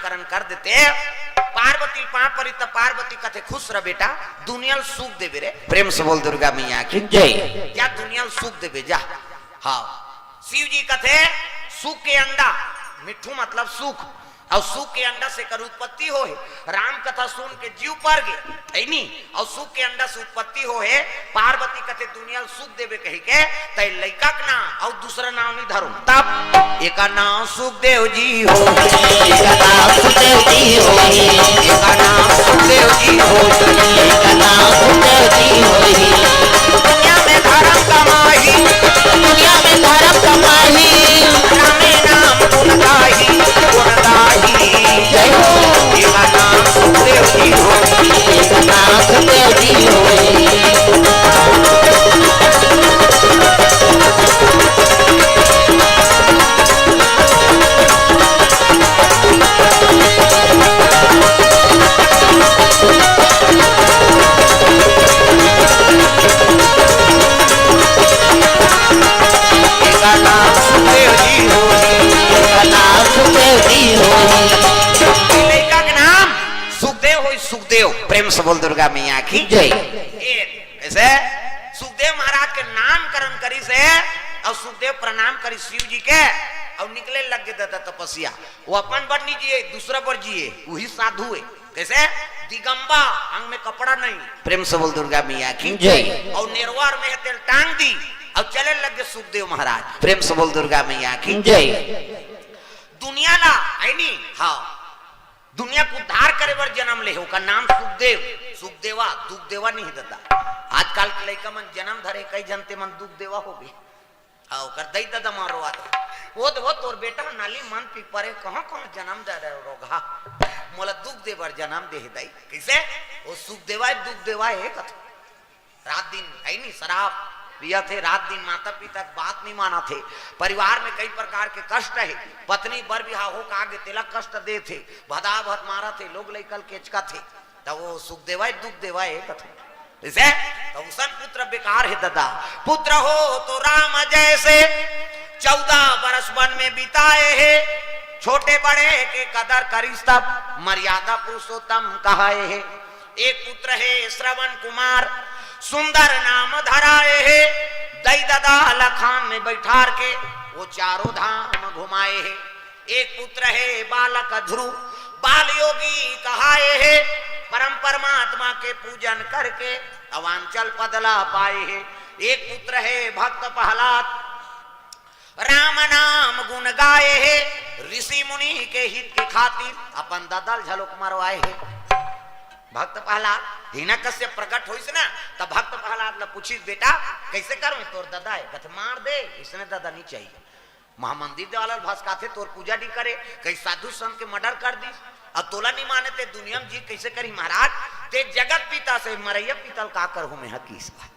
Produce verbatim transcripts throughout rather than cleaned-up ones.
हरण कर देते। पार्वती पाँव परी त पार्वती कथे, "खुश रह बेटा, दुनिया ल सुख देबे रे।" प्रेम से बोल दुर्गा मैया की जय। जा दुनिया ल सुख देबे, जा। हाँ, शिव जी कथे, "सुख के अंडा, मिट्ठू मतलब सुख, अउ सुख के अंडा से कर उत्पत्ति होहे।" राम कथा सुन के जीव पर गे, है नी? अउ सुख के अंडा से उत्पत्ति होहे, पार्वती कथे दुनिया ल सुख देबे कहिके, तै लइका के नाम अउ दूसरा नाम नहीं धरो। तब एका नाम सुखदेव जी हो, एका नाम सुखदेव जी हो, एका नाम सुखदेव जी हो, एका नाम सुखदेव जी हो। दुनिया में धर्म कमाही, दुनिया में धर्म कमाही, रामे नाम गुण गाही, गुण गाही। जय हो। एका नाम सुखदेव जी हो, एका नाम सुखदेव जी हो। एका नाम सुखदेव जी होही, एका नाम सुखदेव जी होही। लइका के नाम सुखदेव होही, सुखदेव। प्रेम से बोल दुर्गा मैया की जय। ए, कैसे सुखदेव महाराज के नामकरण करिस हे, अउ सुखदेव प्रणाम करिस शिव जी के, अउ निकले लग गे दादा तपस्या। वो अपन बर नहीं जिए, दूसरा बर जिए, वही साधु हे। कैसे? दिगंबा, अंग में कपड़ा नहीं। प्रेम से बोल दुर्गा मैया की जय। अउ नेरवा में हे तेल टांग दी, अउ चले लग गे सुखदेव महाराज। प्रेम से बोल दुर्गा मैया की जय। दुनिया ला, है नी? हाँ, दुनिया के उद्धार करे बर जन्म ले हे, ओकर नाम सुखदेव। सुखदेवा, दुख देवा नहीं दादा। आजकल के लइका मन जन्म धरे, कई झन ते मन दुख देवा हो गे। हाँ, ओकर दई ददा मन रोवत हे। वो तो, वो तोर बेटा नाली मन पी परे, कहाँ, कहाँ जन्म दे रहे रोगहा। मोला दुख दे बर जन्म दे हे दई। कैसे? वो सुख देवा हे, दुख देवा हे कथे। रात दिन है नी शराब पियत हे, रात दिन माता पिता के बात नहीं मानत हे। परिवार में कई प्रकार के कष्ट हे। पत्नी बर बिहाव हो के आगे तेला कष्ट देत हे, भदा भद मारत हे, लोग लइका ल केचकत हे। त वो सुख देवा हे, दुख देवा हे कथे। जैसे त उसन पुत्र बेकार हे ददा। पुत्र हो तो राम जैसे, चौदह बरस वन में बिताए हे। छोटे बड़े के कदर करिस तब, मर्यादा पुरुषोत्तम कहाए हे। एक पुत्र हे श्रवण कुमार, सुंदर नाम धराए हे। दई ददा ल खान में बैठार के वो चारों धाम घुमाए हे। एक पुत्र हे बालक ध्रुव, बाल योगी कहाए हे। परम परमात्मा के पूजन करके अवांचल पद ला पाए हे। एक पुत्र हे भक्त प्रहलाद, राम नाम गुण गाए हे। ऋषि मुनि के हित के खातिर अपन ददा ल घलोक मरवाए हे। भक्त प्रहलाद, हिरण्यकश्यप प्रकट होइस ना, त भक्त प्रहलाद ल पूछिस, "बेटा, कैसे करूं, तोर ददा हे?" कथे, "मार दे।" इसने ददा नहीं चाहिए। महामंदिर देवाला ल भसकाथे, तोर पूजा नहीं करे, कई साधु संत के मर्डर कर दिस, अब तोला नहीं माने ते दुनिया में जी कैसे करी महाराज? ते जगत पिता से मरैया पिता ल का करहूं मैं, हकीस बा।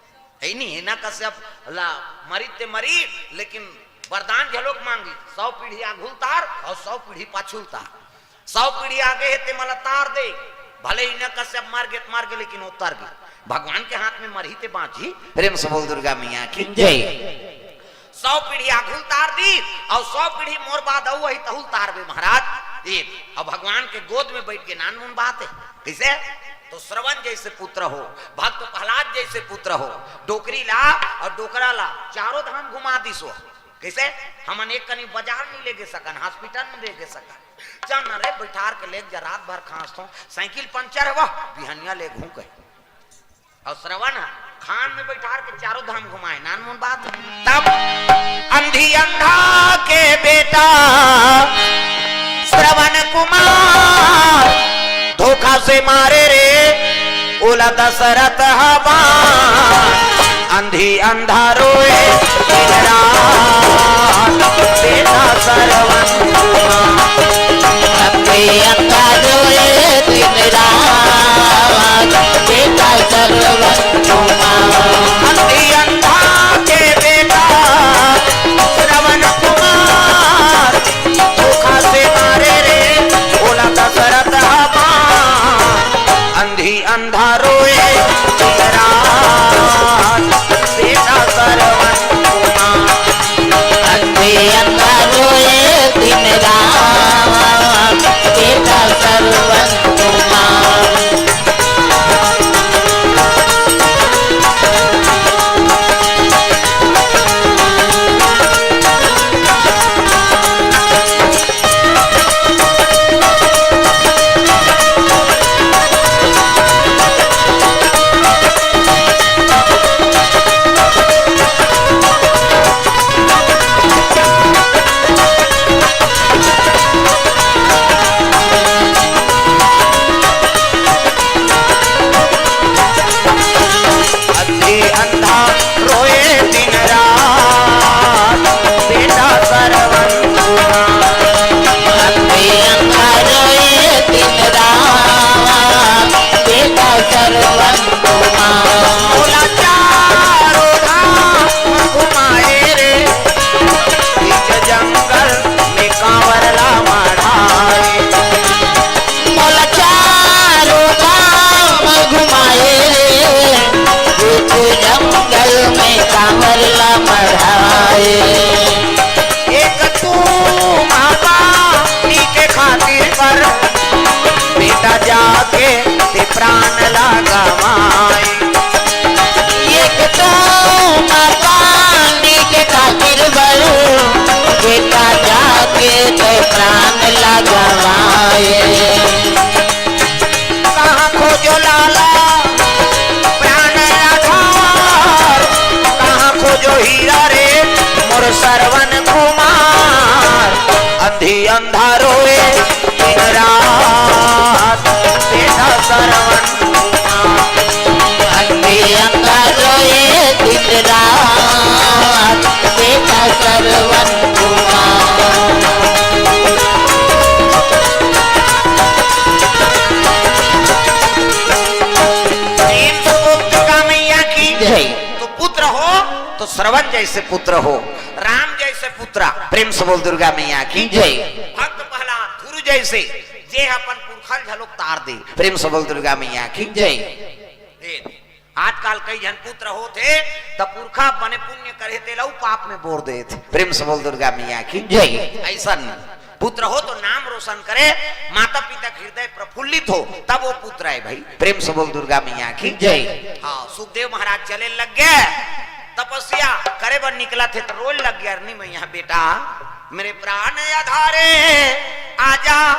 है नहीं, हिरण्यकश्यप ला मरी ते मरी, लेकिन वरदान घलोक मांगी, सौ पीढ़ी आघुल तार अउ सौ पीढ़ी पाछुल तार। सौ पीढ़ी आगे हे ते मला तार दे, भले हिरण्यकश्यप मर गे त मर गे, लेकिन वो तर गे। भगवान के हाथ में मरही ते बांचही। प्रेम से बोल दुर्गा मैया की जय। सौ पीढ़ी आघुल तार दी अउ सौ पीढ़ी मोर बाद अउ वही तहुल तार बे महाराज। ये अब भगवान के गोद में बैठ के नानमुन बात हे। कैसे? तो श्रवण जैसे पुत्र हो, भक्त प्रहलाद जैसे पुत्र हो, डोकरी ला अउ डोकरा ला चारों धाम घुमा दिस हो। कैसे? हमन एक कनी बाजार नहीं ले गे सकन, हॉस्पिटल नहीं ले गे सकन। चल न रे, बैठार के ले जा, रात भर खांसत हों, साइकिल पंचर हे, बिहनिया लेगहूं कहे। अउ श्रवण ह खान में बैठार के चारों धाम घुमाए, नानमुन बात। तब अंधी अंधा के बेटा श्रवण कुमार धोखा से मारे रे, ओला दशरथ हवा। अंधी अंधा रोए दिन रात, बेटा श्रवण कुमार। अंधी अंधा रोए दिन रात, बेटा श्रवण कुमार। अंधी अंधा के बेटा श्रवण कुमार, धोखा से मारे रे, ओला दशरथ हवा। अंधी अंधा रोए दिन रात, बेटा श्रवण कुमार। अंधी अंधा रोए दिन रात, बेटा प्राण ला गवाए। एक तो मकानी के खातिर बरू, बेटा जाके ते प्राण ला गवाए। कहाँ खोजो लाला प्राण आधार, कहाँ खोजो हीरा रे मोर सरवन कुमार। अंधी अंधारो ए दिन रात, बेटा सरवन कुमार। अंधी अंधारो ए दिन रात, बेटा सरवन कुमार। प्रेम से बोल दुर्गा मैया की जय। तो पुत्र हो तो श्रवण जैसे पुत्र हो, राम जैसे पुत्र। प्रेम से बोल दुर्गा मैया की जय। भक्त प्रहलाद धुर जैसे, जे अपन पुरखा ल झलोक तार दे। प्रेम से बोल दुर्गा मैया की जय। ए, आजकल कई झन पुत्र होत हे, त पुरखा बने पुण्य करे तेला उ पाप में बोर देत। प्रेम से बोल दुर्गा मैया की जय। ऐसन पुत्र हो तो नाम रोशन करे, माता पिता के हृदय प्रफुल्लित हो, तब वो पुत्र है भाई। प्रेम से बोल दुर्गा मैया की जय। हाँ, सुखदेव महाराज चले लग गए तपस्या करे बर निकला थे तो रोए लग गया, "नहीं मैया बेटा, मेरे प्राण आधारे, आजा।"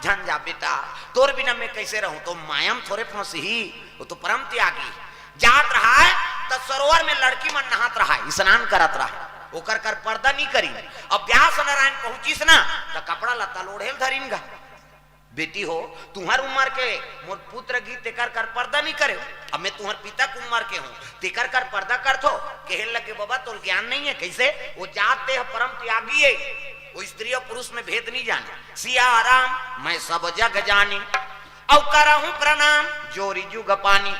"झन जा बेटा, तोर बिना मैं कैसे रहूं?" "तो माया में थोरे फंसी, वो तो परम त्यागी।" जात रहा है त सरोवर में लड़की मन नहात रहा है, स्नान करत रहा है, ओकर कर पर्दा नहीं करी। अब व्यास नारायण पहुंचिस ना त कपड़ा लत्ता लोढ़े ल धरिन गा। "बेटी हो, तुहर उम्र के मोर पुत्र गी, तेकर कर पर्दा नहीं करे। अब मैं तुहर पिता के उम्र के हूँ, तेकर कर पर्दा करथो।" कहे लगे, "बाबा, तोर ज्ञान नहीं है।" "कैसे?" "वो जात ते ह परम त्यागी है, वो स्त्री और पुरुष में भेद नहीं जाने।" "सिया राम मैं सब जग जानी, अउ करहूँ प्रणाम जोरी जुग पानी।"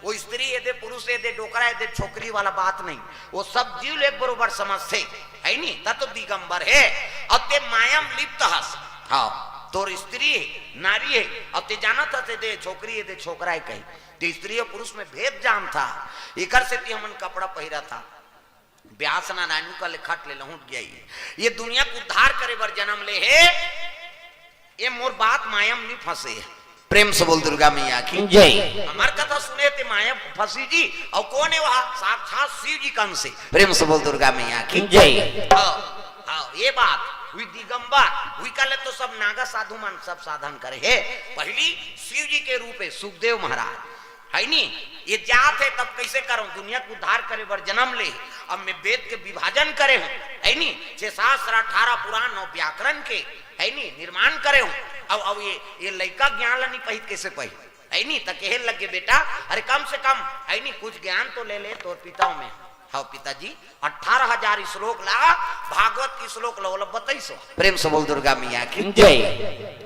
वो स्त्री ये दे, पुरुष ये दे, डोकरा ये दे, छोकरी वाला बात नहीं, वो सब जीव ल एक बरोबर समझथे, है नी? त तो दिगंबर हे। अब ते माया में लिप्त हस। हाँ, तोर स्त्री हे, नारी हे, अब ते जानत हस, ये दे छोकरी, ये दे छोकरा हे कही। ते स्त्री और पुरुष में भेद जानथा, एकर सेती हमन कपड़ा पहिरत हा। व्यास नारायण का ले खट ले लहुट गया। ये दुनिया के उद्धार करे बर जन्म ले हे, ये मोर बात माया में नहीं फंसे। प्रेम से बोल दुर्गा मैया की जय। हमर कथा सुने ते माया फंसी जी, और कौन है वह? साक्षात शिव जी कंस हे। प्रेम से बोल दुर्गा मैया की जय। हाँ, हाँ, ये बात हुई दिगंबर, हुई काले तो सब नागा साधु मन सब साधन करे हे। पहली शिव जी के रूप हे सुखदेव महाराज, है नी? ये जात हे तब कैसे करूं? दुनिया के उद्धार करे बर जन्म ले, अब मैं वेद के विभाजन करे हूं, है नी? छह शास्त्र, अठारह पुराण, नौ व्याकरण के, है नी, निर्माण करे हूं। अब, अब ये, ये लइका ज्ञान ला नहीं पहित, कैसे पहित, है नी? त कहे लगे, "बेटा, अरे कम से कम, है नी, कुछ ज्ञान तो ले ले, तोर पिता में।" "हाँ पिताजी।" अठारह हजार श्लोक ला, भागवत की श्लोक ला, ओला बताइस हो। प्रेम से बोल दुर्गा मैया की जय।